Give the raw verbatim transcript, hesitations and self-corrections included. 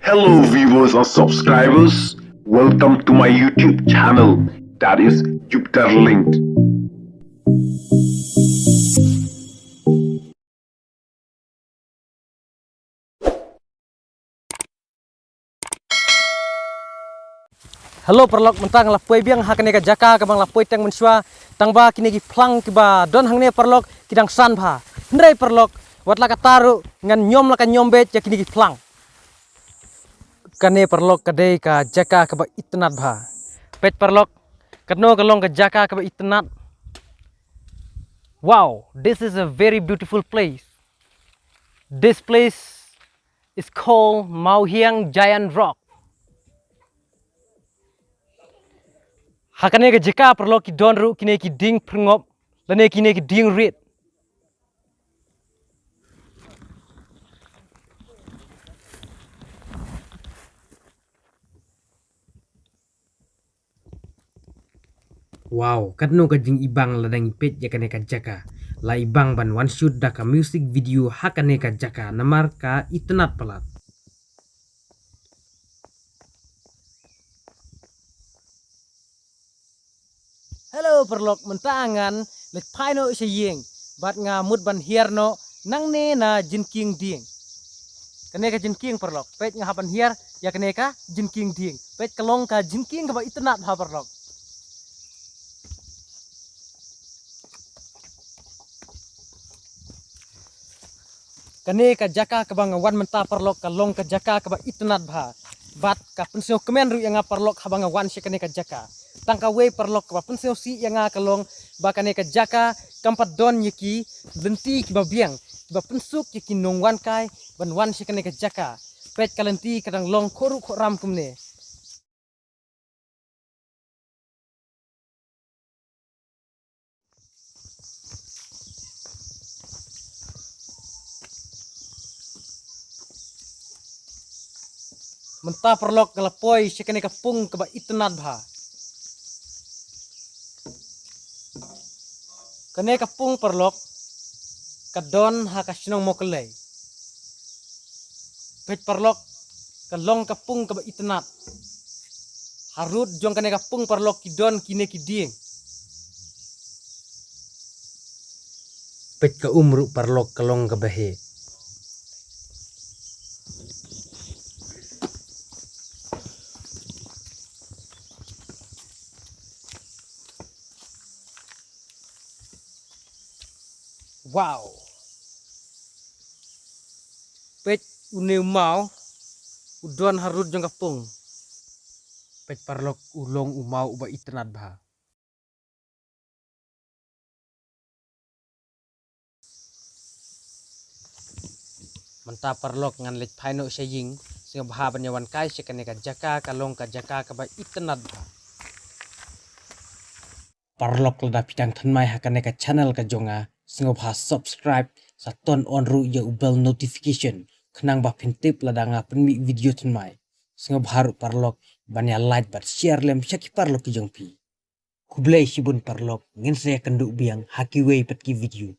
Hello viewers and subscribers, welcome to my YouTube channel, that is Jupiter Linked. Hello paralok, mynta nga la poi biang ha kane ka jaka kaba nga la poi teng mynshuwa, tang ba kine ki phlang kiba don hangne paralok ki dang san bha. Hynrei paralok, wat la katta ruh ngan niam la ka niam beit ïa kine ki phlang. Kane paralok ka dei ka jaka kaba itynnad bha. Peit paralok, katno ka long ka jaka kaba itynnad. Wow, this is a very beautiful place. This place is called Mawhiang Giant Rock. Ha kane ka jaka paralok ki don ruh kine ki dieng pyrngop lane kine ki dieng rit. Wow, katno ka jingibang lada ngi peit ïa kane ka jaka. La ibang ban wan shoot da ka music video ha kane ka jaka namar ka itynnad palat. Hello paralok, mynta ngan leit phai noh sha ïing bad nga mut ban hiar noh nangne na jingkieng dieng. Kane ka jingkieng paralok, peit nga hap ban hiar ïa kane ka jingkieng dieng. Peit ka long ka jingkieng kaba itynnad ha paralok. Kane ka jaka kaba nga wan mynta paralok ka long ka jaka kaba itynnad bha. Bad ka pynsngewkmen ruh ïa nga paralok haba nga wan sha kane ka jaka. Tang kawei paralok kaba pynsngewsih ïa nga ka long ba kane ka jaka kam pat don ïa ki lynti kiba biang kiba pynsuk ïa ki nongwan kai ban wan sha kane ka jaka. Peit ka lynti ka dang long khohruh khohram kumne. Mynta paralok nga la poi sha kane ka pung kaba itynnad bha. Kane ka pung paralok ka don ha ka shnong Mawkyllei. Peit paralok ka long ka pung kaba itynnad. Harud jong kane ka pung paralok ki don kine ki dieng. Peit ka um ruh paralok ka long kaba heh. Wow. Peit une u maw u don harud jong ka pung. Peit paralok u long u maw uba itynnad bha. Mynta paralok ngan leit phai noh sha ïing, sngewbha ban ïa wan kai sha kane ka jaka ka long ka jaka kaba itynnad bha. Paralok lada phi dang thymmai ha kane ka channel ka jong nga, sngewbha subscribe, sa turn on ruh ïa u bell notification, khnang ba phin tip lada nga pynmih video thymmai. Sngewbha ruh paralok ban ïa like bad share lem sha ki paralok ki jong phi. Khublei shibun paralok, ngin sa ïa kynduh biang ha kiwei pat ki video.